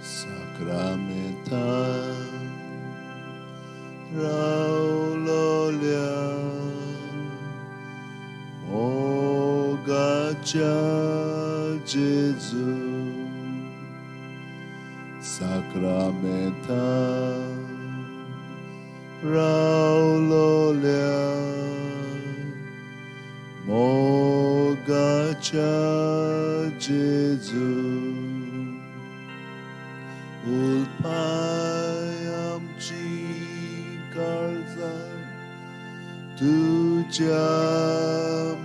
साक्रामेंतान रावलोल्या मोगाच्या जेजू, साक्रामेंतान रावलोल्या मोगाच्या जेजू, उलपाय आमची काळजां तुज्या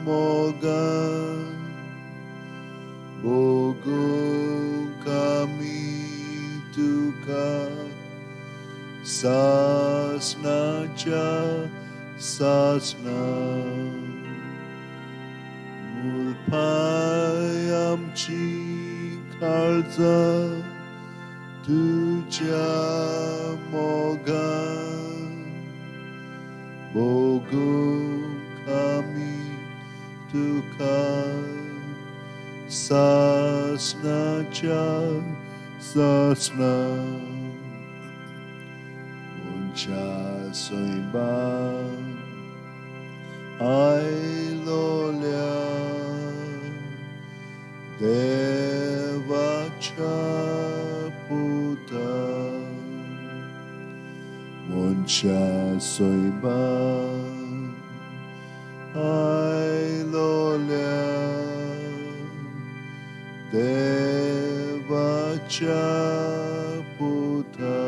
मोगान, भोगूंक आमी तुका सासणाच्या सासणा. उलपाय आमची काळजां तुज्या मोगान, भोगूंक आमी तुका सासणाच्या सासणा. मनशा सैमान आयलोल्या देवाच्या पुता, मनशा सैमान आयलोल्या देवाच्या पुता,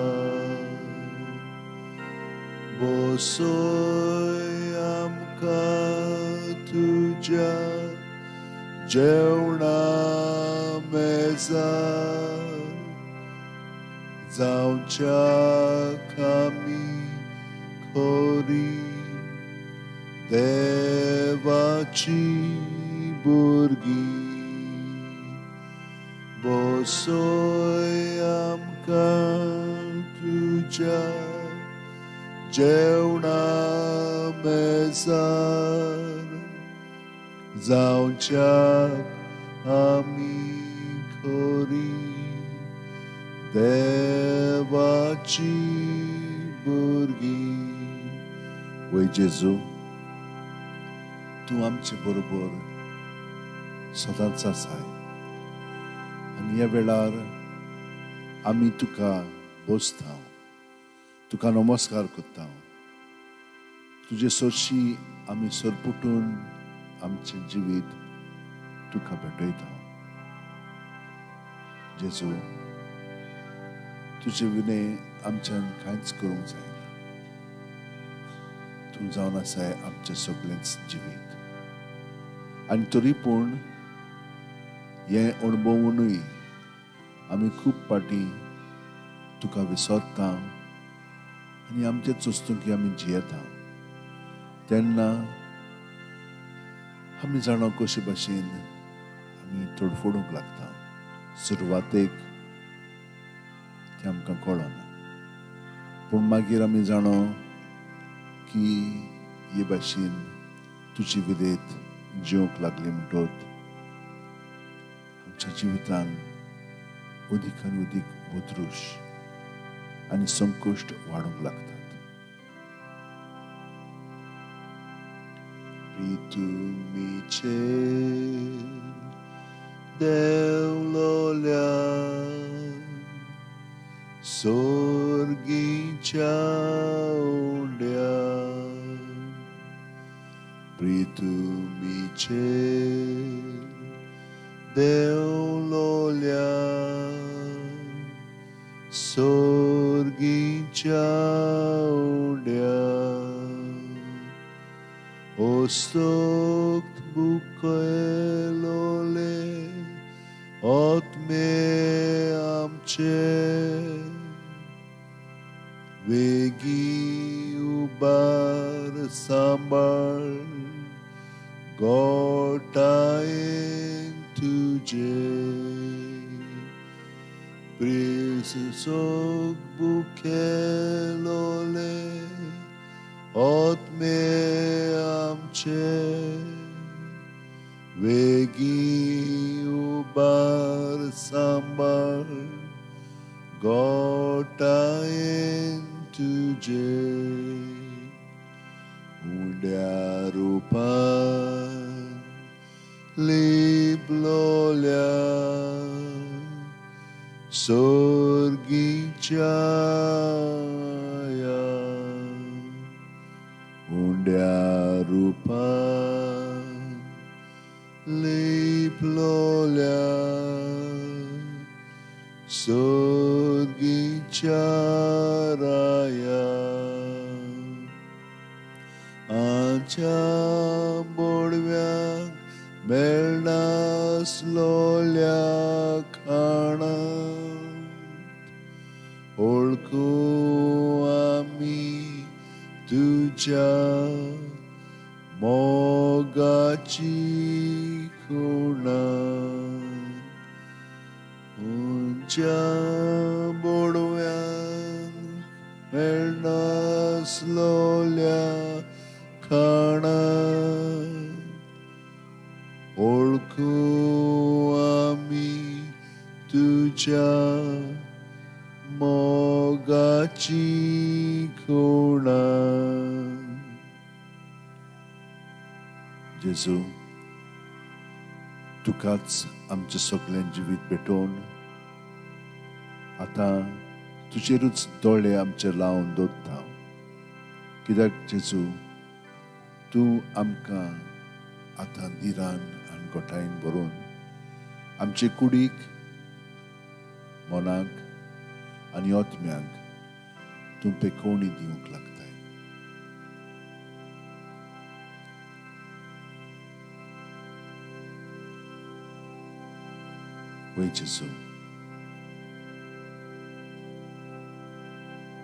बसय आमकां तुज्या जेवणा मेजार, जावच्याक आमी खरी देवाची भुरगीं. बसय आमकां तुज्या जेवणा मेजार, जावच्याक आमी खरी देवाची भुरगीं. वय जेजू, तूं आमचे बरोबर सदांच आसाय आनी ह्या वेळार आमी तुका बसता, तुका नमस्कार करता. तुजे सरशी आमी सरपुटून आमचें जिवीत तुका भेटयता. जेजू, तुजे विणे आमच्यान कांयच करूंक जायना. तूं जावन आसाय आमचें सगळेंच जिवीत. आनी तरी पूण हें अणभवूनय आमी खूब फावटी तुका विसरता आनी आमचे चोस्तुकी आमी जियेता. तेन्ना आमी जाणा कशे भाशेन आमी तडफडूंक लागता. सुरवातेक तें आमकां कळना, पूण मागीर आमी जाणो की हे भाशेन तुजी विधेत जिवंक लागली म्हणटत आमच्या जिवितान अदीक आनी अदीक वदृश आनी संकश्ट वाडूंक लागतात. प्रितुमीचेर देवलोल्या सोर्गीच्या उंड्या, प्रितुमीचेर देवलोल्या सोर्गीच्या उंड्या, ओस्तोक्त बुकयलोले आत्मे आमचे, वेगी उबार सांबाळ गोटायेन तुजे, प्रिसोक बुकेलोले आत्मे आमचे, वेगी उबार सांबाळ गोटायेन तुजे उंड्या रुपान लिपलोल्या सोर्गीच्या उंड्या रुपान लिपलोल्या सोर्गीच्या राया आमच्या बोडव्यांक मेळनासलोल्या खाणांत ओळखू आमी तुज्या मोगाची खुणा उंच्या बोडव्यांक मेळनासलोल्या खाणांत ओळखू आमी तुज्या मोगाची खुणा. जेजू, तुकाच आमचें सगळें जिवीत भेटोवन आतां तुजेरूच दोळे आमचे लावन दवरता. कित्याक जेजू, तूं आमकां आतां धिरान आनी गोठायेन भरून आमचे कुडीक, मनाक आनी आत्म्याक तूं पेकोवणी दिवंक लागताय. वय जेजू,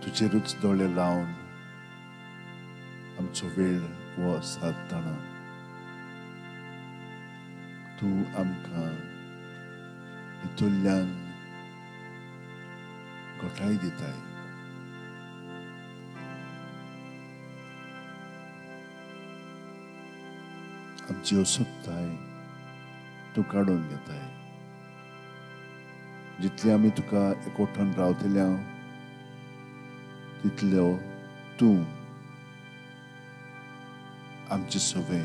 तुजेरूच दोळे लावन आमचो वेळ हो सादतना तूं आमकां भितरल्यान गोठाय दिताय. आमची असक्ताय तूं काडून घेताय. जितले आमी तुका एकवटान रावतले तितल्यो तूं आमचे सवे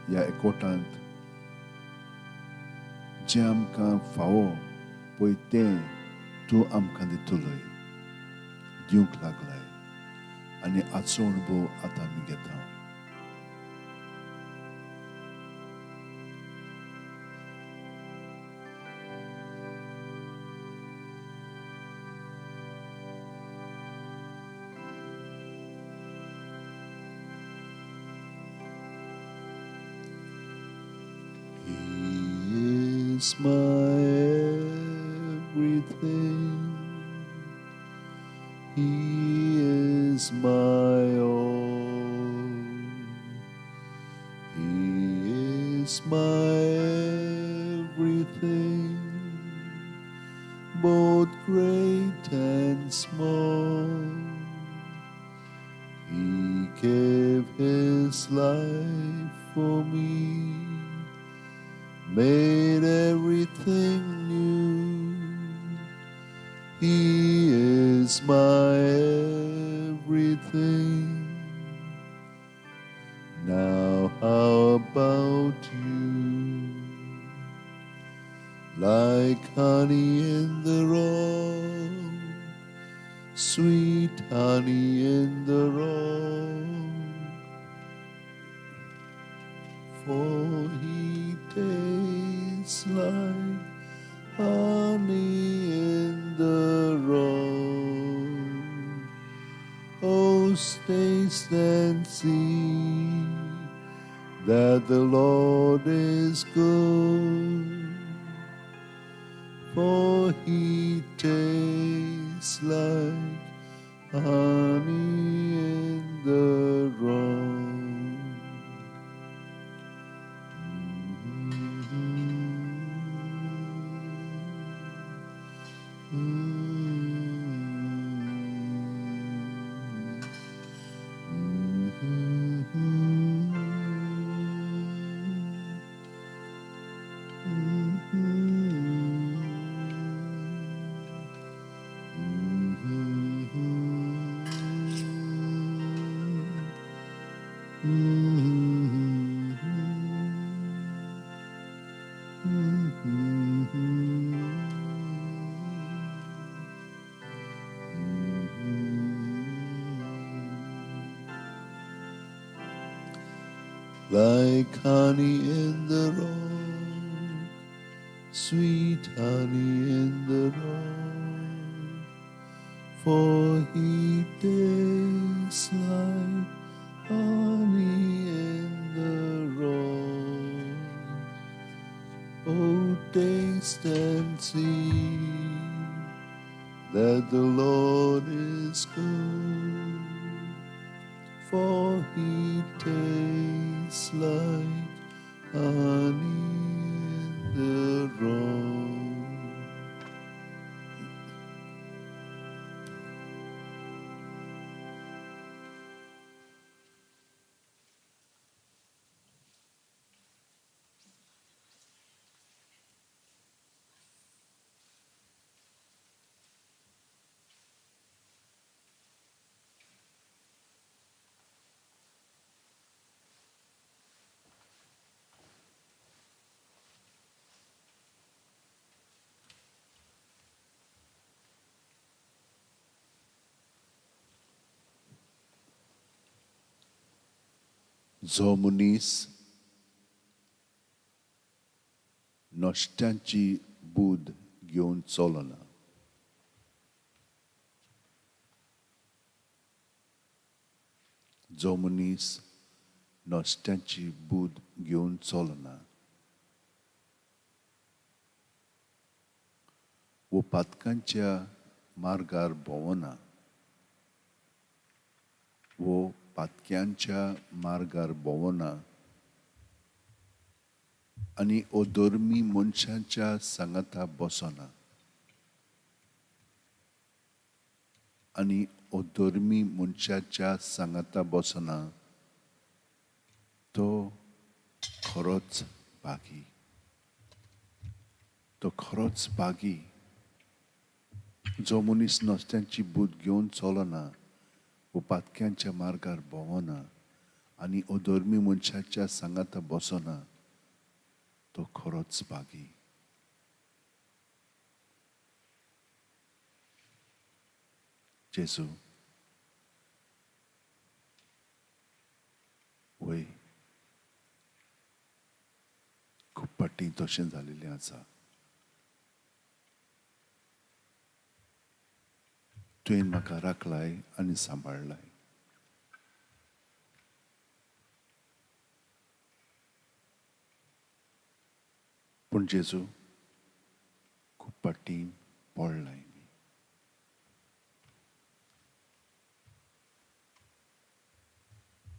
ह्या एकवटांत जें आमकां फावो पळय तें तूं आमकां दितलोय, दिवंक लागलाय आनी हाचो अणभव आतां आमी घेता. He is my everything. He is my all. He is my everything, both great and small. He gave his life for me, made everything new. He is my everything. Now how about you? Like honey in the rock, sweet honey in the rock, for he tastes like honey in the rock. Oh, taste and see that the Lord is good, for he tastes like honey in the rock. Like honey in the rock, sweet honey in the rock, for he tastes like honey in the rock. Oh, taste and see that the Lord is good, for he tastes like honey in the rock. जो मनीस नश्ट्यांची बूद घेवन चलना, जो मनीस नश्ट्यांची बूद घेवन चलना वो पातकांच्या मार्गार भोंवना, वो पातक्यांच्या मार्गार भोंवना आनी अधर्मी मनशांच्या सांगाता बसना आनी अधर्मी मनशाच्या सांगाता बसना, तो खरोच भागी, तो खरोच भागी. जो मनीस नश्ट्यांची बूद घेवन चलना वो पातक्यांच्या मार्गार भोंवना आनी अधर्मी मनशाच्या सांगाता बसना, तो खरोच भागी. जेजू, वय खूब फाटीं तशें जालेलें आसा. तुवें म्हाका राखलाय आनी सांबाळ्ळाय. पूण जेजू, खूब फाटीं पडलाय बी.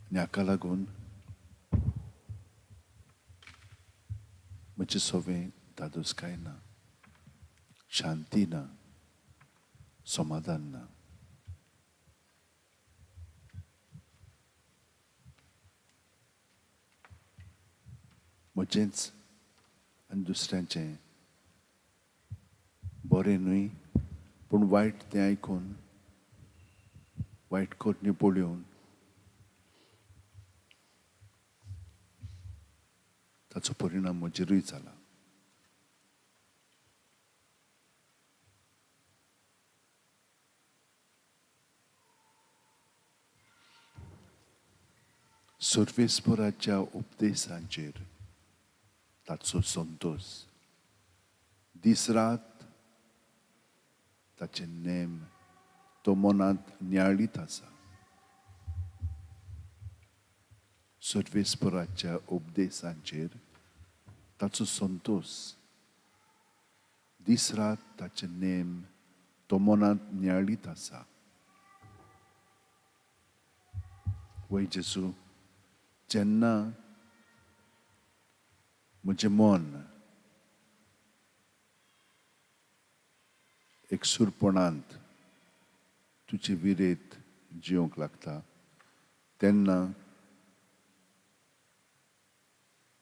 आनी हाका लागून म्हजें सवें धादोसकाय ना, शांती ना, समाधान ना. म्हजेंच आनी दुसऱ्यांचें बरें न्हय पूण वायट तें आयकून, वायट करणी पळोवन ताचो परिणाम म्हजेरूय जाला. सर्वेस्पराच्या उपदेशांचेर ताचो संतोश, दीस रात ताचे नेम तो मनांत नियाळीत आसा. सर्वेस्पराच्या उपदेशांचेर ताचो संतोश, दीस रात ताचे नेम तो मनांत नियाळीत आसा. वय जेजू, जेन्ना म्हजें मन एकसूरपणांत तुजे विरेत जिवंक लागता तेन्ना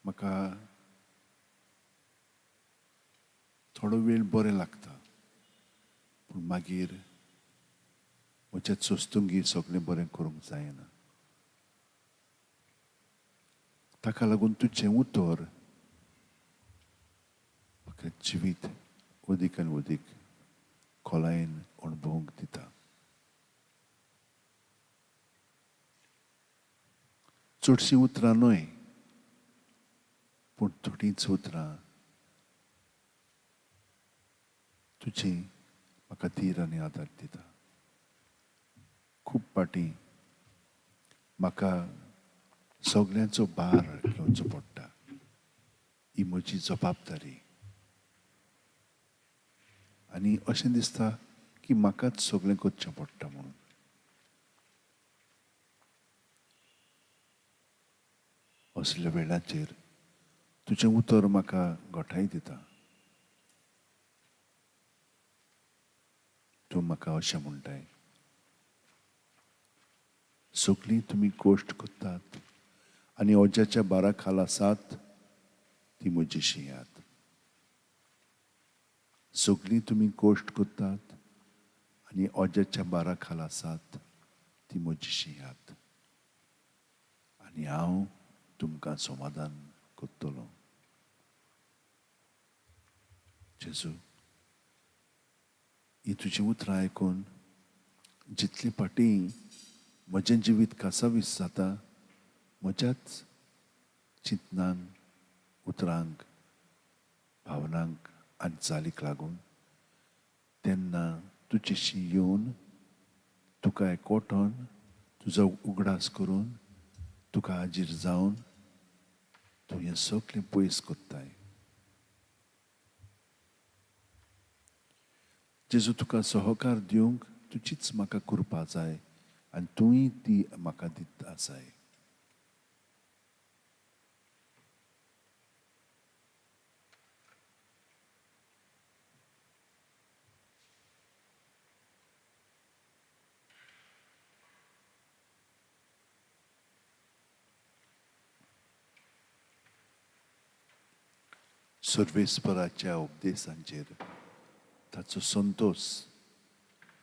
म्हाका थोडो वेळ बरें लागता, पूण मागीर म्हज्या चोस्तुंगी सगळें बरें करूंक जायना. ताका लागून तुजें उतर तें जिवीत अदीक आनी अदीक खोलायेन अणभवूंक दिता. चडशीं उतरां न्हय, पूण थोडींच उतरां तुजी म्हाका धीर आनी आदार दिता. खूब फावटी म्हाका सगल्यांचो भार घेवचो पडटा. ही म्हजी जबाबदारी आनी अशें दिसता की म्हाकाच सगळें करचें पडटा म्हणून. असल्या वेळाचेर तुजें उतर म्हाका घटाय दिता. तूं म्हाका अशें म्हणटाय, सगळीं तुमी कश्ट करतात आनी ओज्याच्या बारा खाला आसात ती म्हजी शियात. सगळीं तुमी कश्ट करतात आनी ओज्याच्या बारा खाला आसात ती म्हजी शियात आनी हांव तुमकां समाधान करतलो. जेजू, ही तुजी उतरां आयकून जितली फाटीं म्हजें जिवीत कासावीस जाता, म्हज्याच चिंतनांक, उतरांक, भावनांक आनी चालीक लागून तेन्ना तुजेशी येवन तुका एकवटोन तुजो उगडास करून तुका हाजीर जावन तूं हें सगळें पयस करताय. जेजू, तुका सहकार दिवंक तुजीच म्हाका कृपा जाय आनी तूंय ती म्हाका दिता आसाय. सर्वेस्पराच्या उपदेशांचेर ताचो संतोश,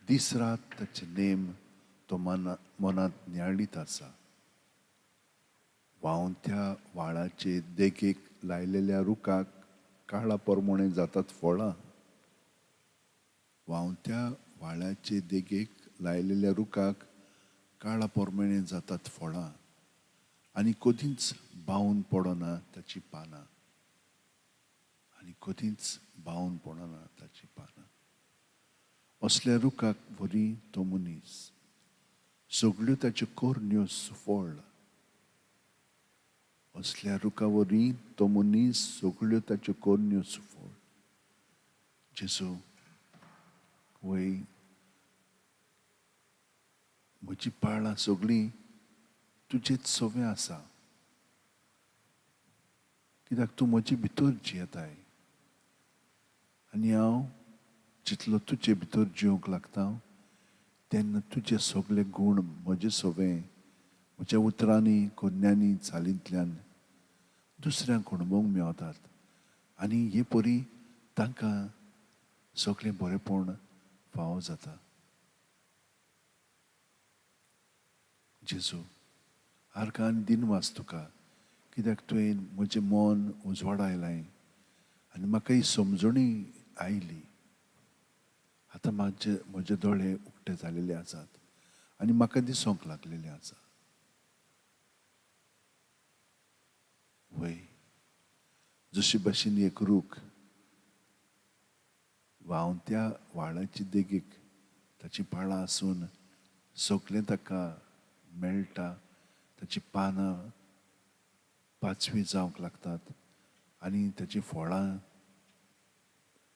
दीस रात ताचे नेम तो मनांत नियाळीत आसा. व्हांवत्या व्हाळाचे देगेक लायलेल्या रुखाक काळा परमोणे जातात फळां. व्हांवत्या व्हाळाचे देगेक लायलेल्या रुखाक काळा परमोणे जातात फळां आनी कदींच बावून पडना ताची पानां, आनी कदींच बावून पडना ताची पानां. असल्या रुखाक वरी तो मनीस, सगळ्यो ताच्यो करण्यो सुफळ. असल्या रुखा वरी तो मनीस, सगळ्यो ताच्यो करण्यो सुफळ. जेजू, वय म्हजी पाळां सगळीं तुजेच सवें आसा, कित्याक तूं म्हजे भितर जियेताय आनी हांव जितलो तुजे भितर जिवंक लागता तेन्ना तुजे सगळे गूण म्हजे सवें म्हज्या उतरांनी, कोन्यांनी, चालींतल्यान दुसऱ्यांक अणभवूंक मेवतात आनी हे परी तांकां सगळें बरेंपण फावो जाता. जेजू, आर्गां आनी दिनवास तुका, कित्याक तुवें म्हजें मन उजवाडायलें आनी म्हाका ही समजणी आयली. आतां म्हजे दोळे उक्ते जालेले आसात आनी म्हाका दिसूंक लागलेलें आसा. वय, जशी भाशेन एक रूख व्हांवत्या व्हाळाचे देगेक ताचीं पाळां आसून सगळें ताका मेळटा, ताचीं पानां पाचवीं जावंक लागतात आनी ताचीं फळां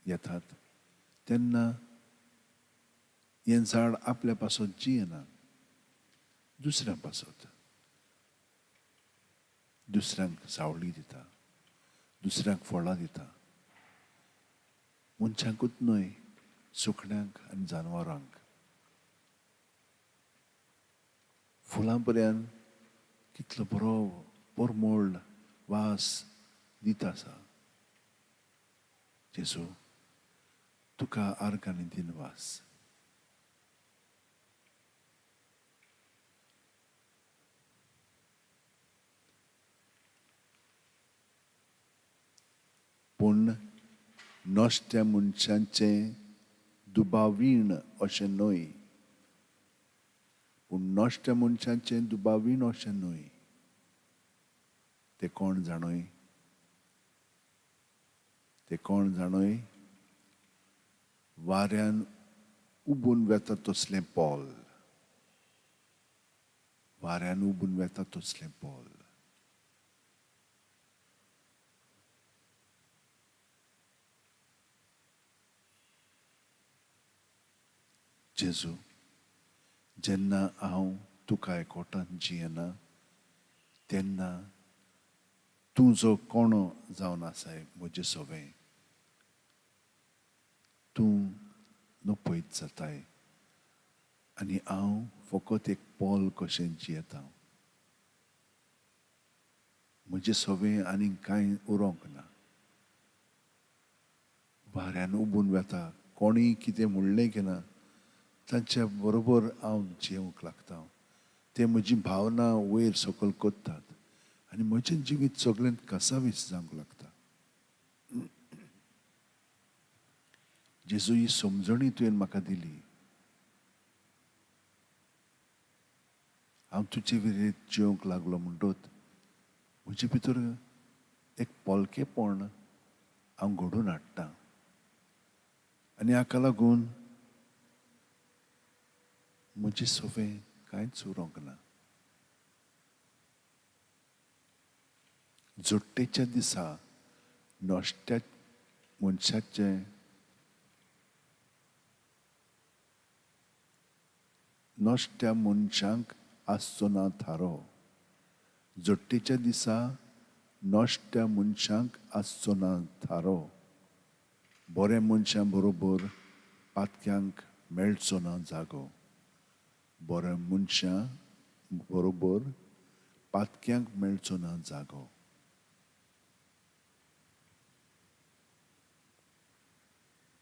येतात, तेन्ना हें झाड आपल्या पासत जियेना, दुसऱ्यां पासत, दुसऱ्यांक सावळी दिता, दुसऱ्यांक फळां दिता, मनशांकूच न्हय, सुकण्यांक आनी जानवरांक. फुलां पर्यंत कितलो बरो परमळ वास दिता आसा. जेजू, तुका आर्गां आनी दिनवास. पूण नश्ट्या मनशांचें दुबावीण अशें न्हय. पूण नश्ट्या मनशांचें दुबावीण अशें न्हय. ते कोण जाणय? ते कोण जाणय? वाऱ्यान उबून वेता तसलें पोल. वाऱ्यान उबून वेता तसलें पोल. जेजू, जेन्ना हांव तुका एकवटान जियेना तेन्ना तूं जो कोणो जावन आसाय म्हजे सवें, तूं नपयत जाताय आनी हांव फकत एक पोल कशें जियेता. म्हजे सवें आनीक कांय उरोंक ना. वाऱ्यान उबून वेता, कोणीय कितें म्हणलें की ना तांच्या बरोबर हांव जियेवंक लागता. ते म्हजी भावना वयर सकयल करतात आनी म्हजें जिवीत सगळें कसावीस जावंक लागता. जेजू, ही समजणी तुवें म्हाका दिली. हांव तुजे विरेत जिवंक लागलो म्हणटत म्हजे भितर एक पोलकेपण हांव घडोवन हाडटा आनी हाका लागून म्हजें सवें कांयच उरोंक ना. जोडटेच्या दिसा नश्ट्या मनशाचें नश्ट्या मनशांक आसचो ना थारो. जोडटेच्या दिसा नश्ट्या मनशांक आसचो ना थारो. बऱ्या मनशां बरोबर पातक्यांक मेळचो ना जागो. बऱ्या मनशां बरोबर पातक्यांक मेळचो ना जागो.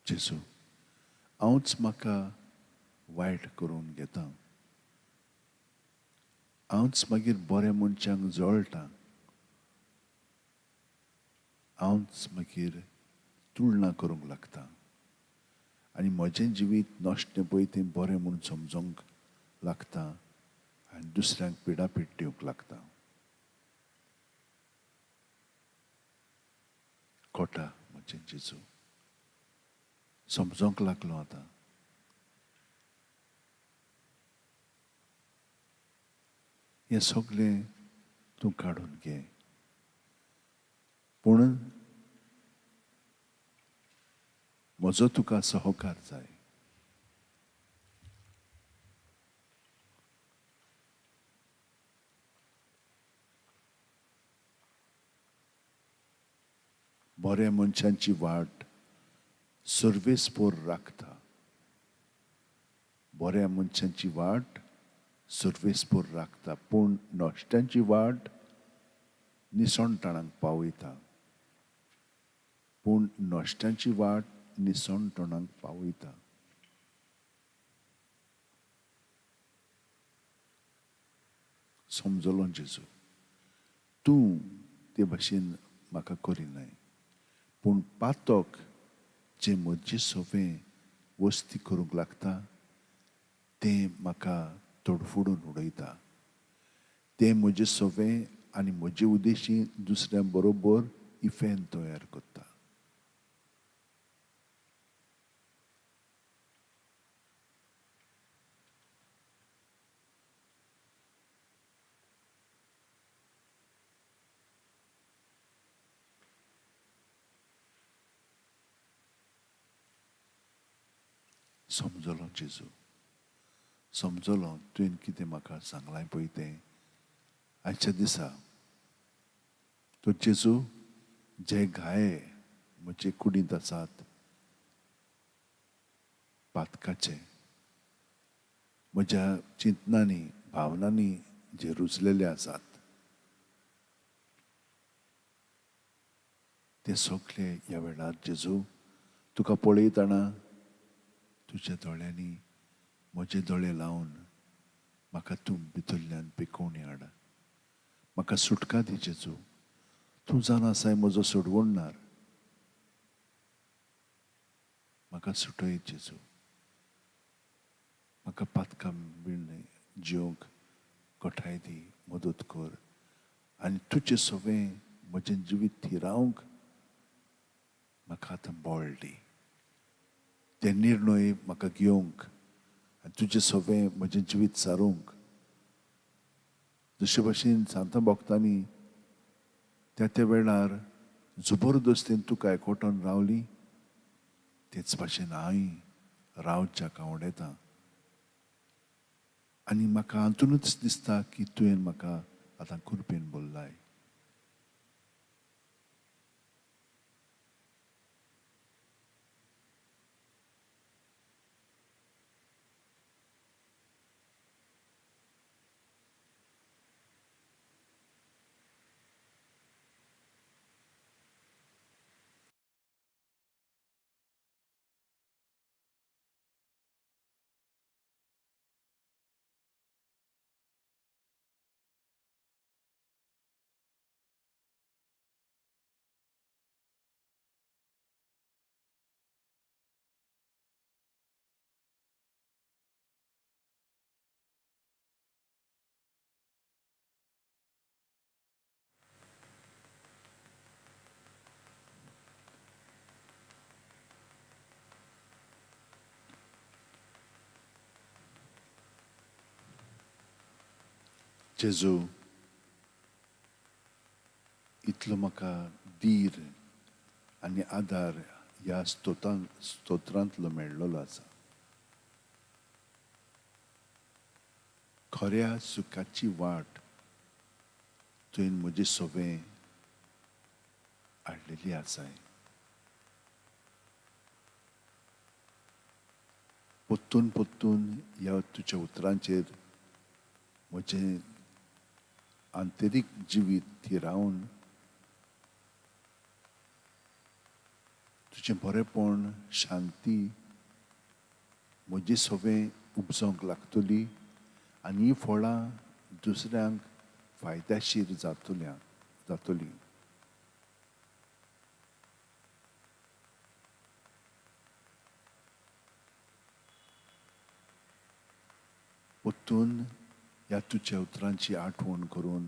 जेजू, हांवच म्हाका वायट करून घेता. हांवच मागीर बऱ्या मनशांक जळटा. हांवच मागीर तुळना करूंक लागता आनी म्हजें जिवीत नश्टें पळय तें बरें म्हूण समजूंक लागता आनी दुसऱ्यांक पिडापीड दिवंक लागता. कोटा म्हजें जेजू, समजूंक लागलो आतां. हें सगळें तूं काडून घे, पूण म्हजो तुका सहकार जाय. बऱ्या मनशांची वाट सर्वेस्पोर राखता. बऱ्या मनशांची वाट सर्वेस्पोर राखता, पूण नश्ट्यांची वाट निसणटाणाक पावयता. पूण नश्ट्यांची वाट निसणटणाक पावयता. समजलो जेजू, तूं ते भाशेन म्हाका करिनाय, पूण पातक जें म्हजे सवें वस्ती करूंक लागता तें म्हाका तडफडून उडयता. तें म्हजें सवें आनी म्हजे उद्देशी दुसऱ्या बरोबर इफेन तयार करता. समजलो जेजू, समजलो तुवें कितें म्हाका सांगलां पळय तें आयच्या दिसा. तो जेजू, जे घाये म्हजे कुडींत आसात पातकाचे, म्हज्या चिंतनांनी भावनांनी जे रुजलेले आसात ते सगळे ह्या वेळार जेजू तुका पळयतना तुज्या दोळ्यांनी म्हजे दोळे लावन म्हाका तूं भितरल्यान पिकोवणी हाड. म्हाका सुटका दी जेजू, तूं जाणा आसाय म्हजो सोडवणणार. म्हाका सुटय जेजू, म्हाका पातकां बिण जिवंक कठाय दी, मदत कर आनी तुजें सगळें म्हजें जिवीत थिरावंक म्हाका आतां बळ दी. ते निर्णय म्हाका घेवंक आनी तुजें सगळें म्हजें जिवीत सारूंक, जशे भशेन सांतां भक्तांनी त्या त्या वेळार जबरदस्तीन तुका एकवटून रावली, तेच भाशेन हांवूय रावच्याक आवडटा. आनी म्हाका हातूनच दिसता की तुवें म्हाका आतां कृपेन बोल्लाय. जेजू, इतलो म्हाका धीर आनी आदार ह्या स्तोत्रांतलो मेळ्ळो आसा. खऱ्या सुखाची वाट तुवें म्हजे सवें हाडलेली आसाय. परतून परतून ह्या तुज्या उतरांचेर म्हजें आंतरीक जिवीत थिरावन तुजें बरेपण, शांती म्हजे सवें उपजोवंक लागतली आनी हीं फळां दुसऱ्यांक फायद्याशीर जातली. परतून ह्या तुज्या उतरांची आठवण करून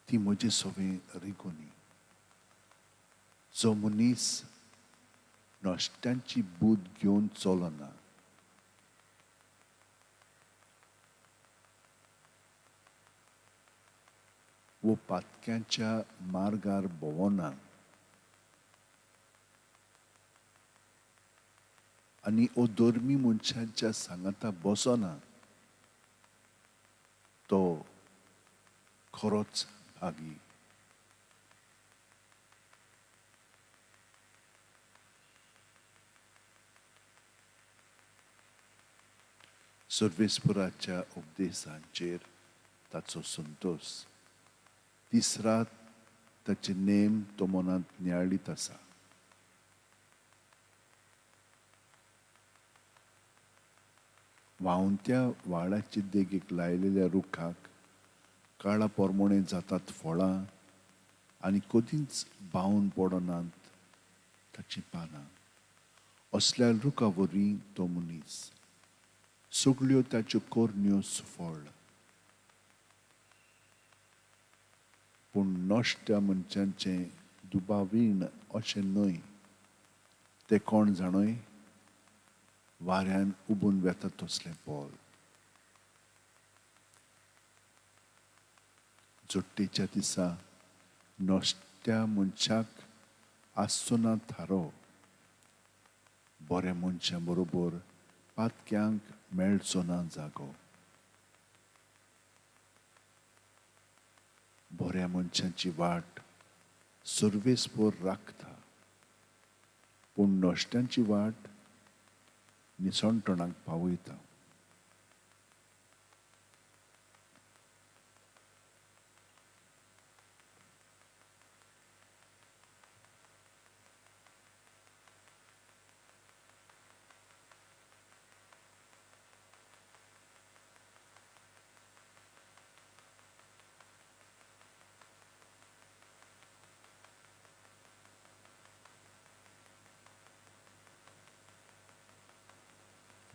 ती म्हजे सवें रिगोनी. जो मनीस नश्ट्यांची बूद घेवन चलना, वो पातक्यांच्या मार्गार भोंवना आनी अधर्मी मनशांच्या सांगाता बसना, तो खरोच भागी. सर्वेस्पराच्या उपदेशांचेर ताचो संतोश, दीस रात ताचे नेम तो मनांत नियाळीत आसा. व्हांवत्या व्हाळाचे देगेक लायलेल्या रुखाक काळा पोरमोणे जातात फळां आनी कदींच बावून पडनात ताचीं पानां. असल्या रुखा वरवीं तो मनीस, सगळ्यो ताच्यो करण्यो सुफळ. पूण नश्ट्या मनशांचें दुबावीण अशें न्हय, ते कोण जाणय वाऱ्यान उबून वेता तसलें पोल. जोट्टेच्या दिसा नश्ट्या मनशाक आसचो ना थारो, बऱ्या मनशां बरोबर पातक्यांक मेळचो ना जागो. बऱ्या मनशांची वाट सर्वेस्पर राखता, पूण नश्ट्यांची वाट निसणटणाक पावयता.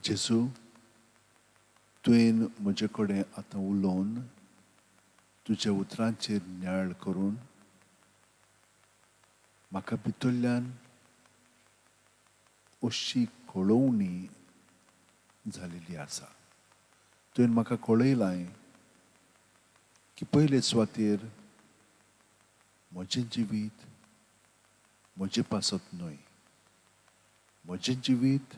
जेजू, तुवें म्हजे कडेन आतां उलोवन तुज्या उतरांचेर नियाळ करून म्हाका भितरल्यान अशी कळोवणी जालेली आसा. तुवें म्हाका कळयलां की पयले सुवातेर म्हजें जिवीत म्हजे पासत न्हय, म्हजें जिवीत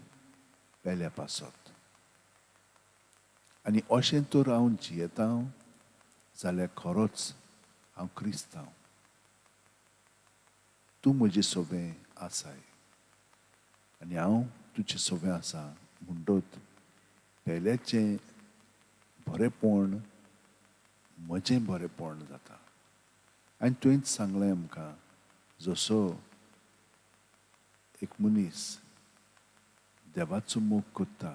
पेल्या पासत. आनी अशें तर हांव जियेता जाल्यार खरोच हांव क्रिस्तांव. तूं म्हजें सोबें आसाय आनी हांव तुजें सोबें आसा म्हणटत पेल्याचें बरेंपण म्हजें बरेंपण जाता. आनी तुवेंच सांगलें आमकां, जसो एक मनीस देवाचो मोग करता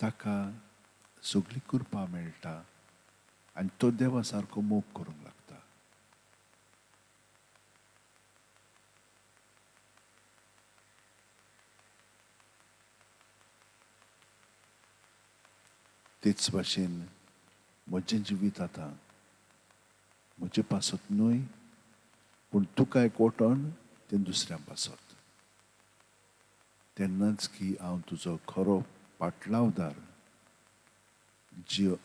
ताका सगळी कृपा मेळटा आनी तो देवा सारको मोग करूंक लागता. तेच भाशेन म्हजें जिवीत आतां म्हजे पासत न्हय, पूण तुका एकवटोन तें दुसऱ्यां पासत. तेन्नाच की हांव तुजो खरो पाटलावदार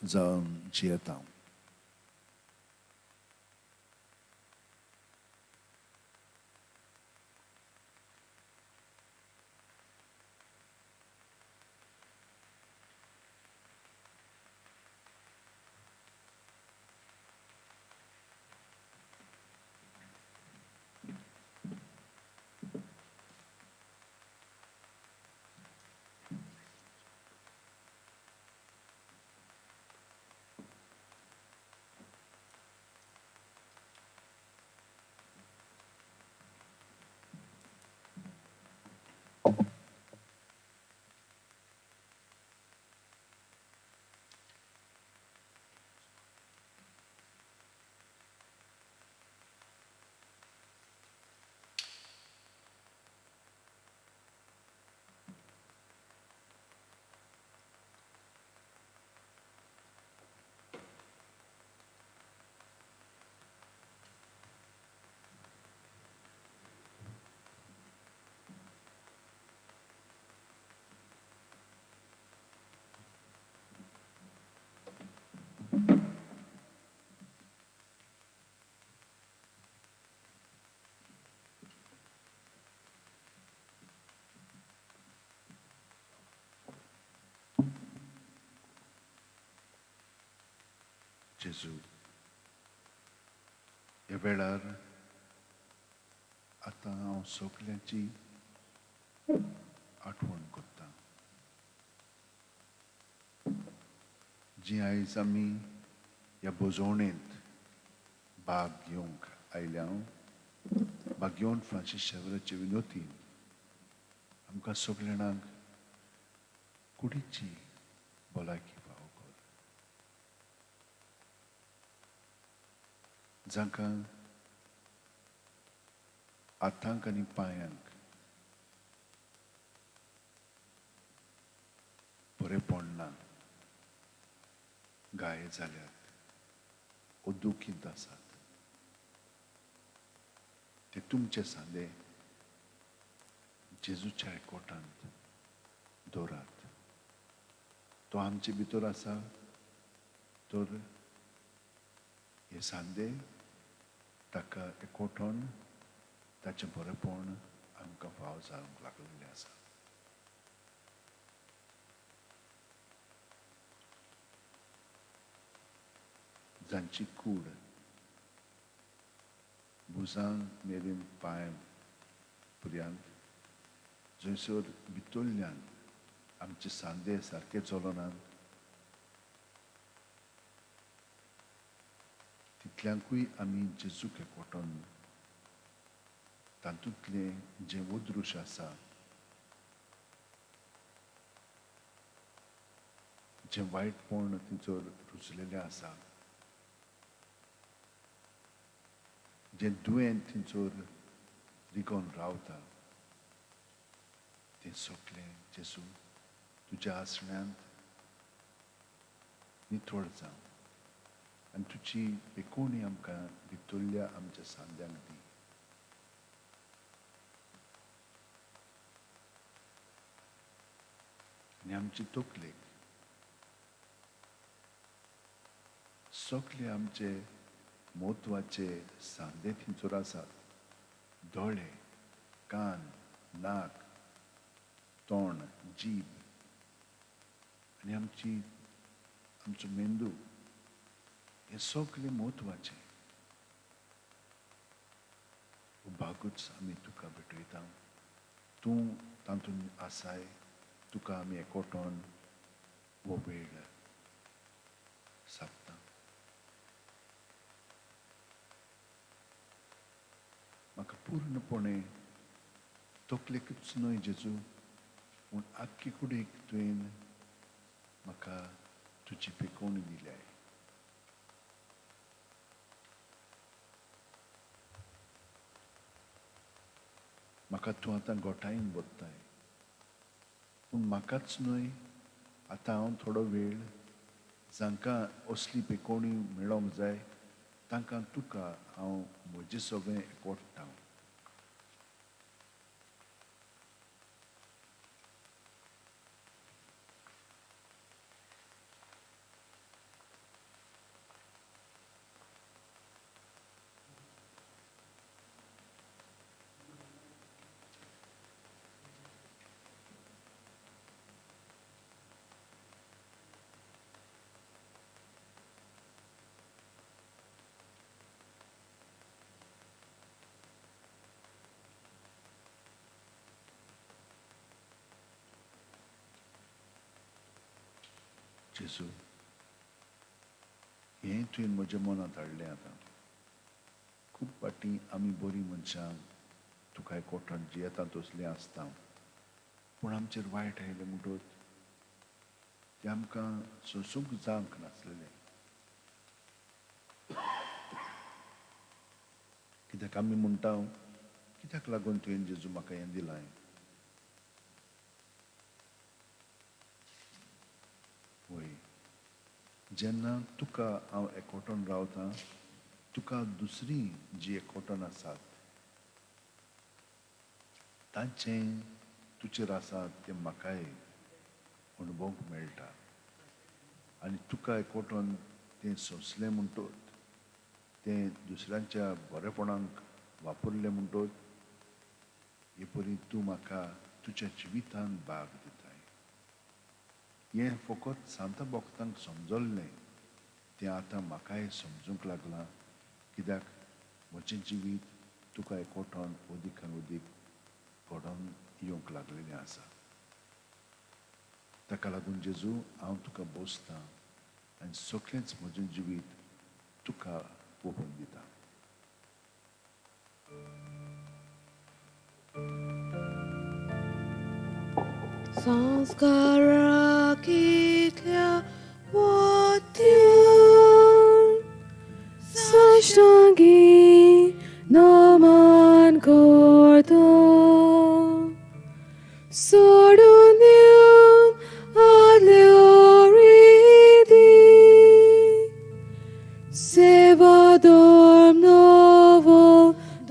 जावन जियेता. जेजू, ह्या वेळार आतां हांव सगल्यांची आठवण करतां जी आयज आमी ह्या भोजवणेंत भाग घेवंक आयल्या. भाग घेवन फ्रांसीस शेवराचे विनोतीन आमकां सगल्या जाणांक कुडीची भलायकी फावो कर. जांकां हातांक आनी पांयांक बरेंपण ना, घाये जाल्यात ओ दुखींत आसात, ते तुमचे सांदे जेजूच्या एकवटांत दवरात. तो आमचे भितर आसा तर हे सांदे ताका एकवटोन ताचें बरेंपण आमकां फाव जावंक लागलेलें आसा. जांची कूड भुजां मेरेन पांय पर्यंत जंयसर भितरल्यान आमचे सांदे सारके चलनात तितल्यांकूय आमी जेजूक एकवटोन तातूंतलें जें अदृश्य आसा, जें वायटपण थंयसर रुजलेलें आसा, जें दुयेंत थंयसर रिगोन रावता, तें सगळें जेजू तुज्या आसण्यांत नितळ जावं आनी तुजी पेकोवणी आमकां भितरल्या आमच्या सांद्यांक दी. आनी आमची तकलेक सगळे आमचे म्हत्वाचे सांदे थंयसर आसात. दोळे, कान, नाक, तोंड, जीब आनी आमचो मेंदू, हे सगळे म्हत्वाचे भागूच आमी तुका भेटयता. तूं तातूंत आसाय, तुका आमी एकवटोन हो वेळ सादता. म्हाका पूर्णपणे तकलेकूच न्हय जेजू, पूण आख्खी कुडीक तुवें म्हाका तुजी पेकोवणी दिल्याय. म्हाका तूं आतां गोठायेन बदताय, पूण म्हाकाच न्हय, आतां हांव थोडो वेळ जांकां असली पेकोवणी मेळोंक जाय तांकां तुका हांव म्हजें सगळें एकवटता. जेजू, हें तुवें म्हज्या मनांत हाडलें. आतां खूब फावटी आमी बरीं मनशां तुका एकवटान जियेता तसलीं आसता, पूण आमचेर वायट आयलें म्हणटकच तें आमकां सोंसूंक जावंक नासलेलें. कित्याक आमी म्हणटा, कित्याक लागून तुवें जेजू म्हाका हें दिलां? वय, जेन्ना तुका हांव एकवटून रावता, तुका दुसरी जी एकवटून आसात तांचें तुजेर आसा तें म्हाकाय अणभवूंक मेळटा. आनी तुका एकवटून तें सोंसलें म्हणटकच, तें दुसऱ्यांच्या बरेपणाक वापरलें म्हणटकच, हे परी तूं म्हाका तुज्या जिवितांत भाग दिताय. हें फकत सांता भक्तांक समजल्लें, तें आतां म्हाकाय समजूंक लागलां. कित्याक म्हजें जिवीत तुका एकवटून अदीक आनी अदीक घडोवन येवंक लागलेलें आसा. ताका लागून जेजू, हांव तुका बसतां आनी सगळेंच म्हजें जिवीत तुका ओपून दिता. संस्कारा कितल्या वत्यान साष्टांगी नमन करता, सोडून दिवन आदल्यो रिती, सेवा धर्म नवो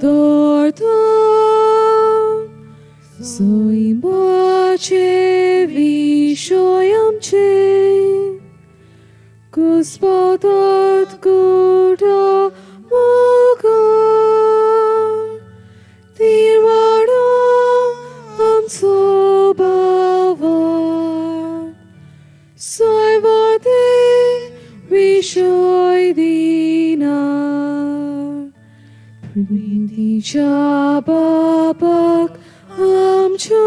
दवरता, सैमाचे विशय आमचे घुस्पतात कुडा मुखार, तिरवाडो आमचो भावार, सैवाते विशय दिनार, प्रितीच्या बापाक आमच्या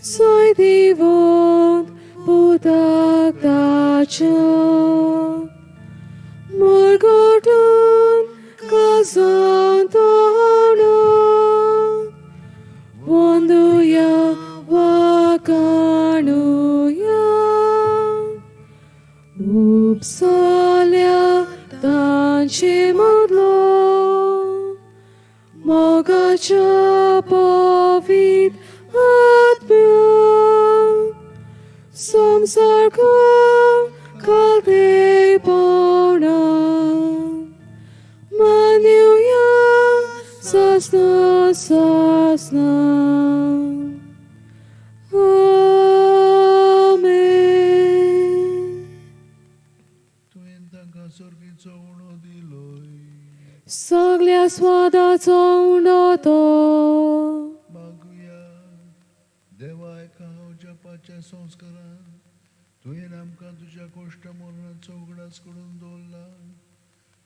सोय दिवन पुताक ताच्या, मरगटून काजांतोणा, वंदुया वाकाणुया, उपसल्या तांचे मदलो मोगाच्या पवित्र सारको खालतेपणा मानूया सासना सासना. आमेन. तुवें तांकां सर्गीचो उणो दिलोय. सगळ्या स्वादाचो उंडो तो. मागुया. देवा, एका हांव जपाच्या संस्कारान तुवें आमकां तुज्या कोश्ट मरणाचो उगडास करून दवरला,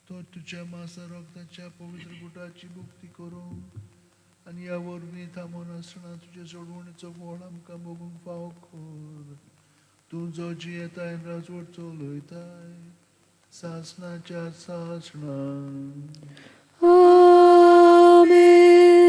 तो तुज्या मासा रक्ताच्या पवित्र गुटाची मुक्ती करूंक आनी ह्या वरवीं थांबोन आसतना तुज्या सोडवणीचो फळ आमकां भोगूंक फावो कर, तूं जो जियेताय राजवट चलयताय सासणाच्या सासणां. आमेन.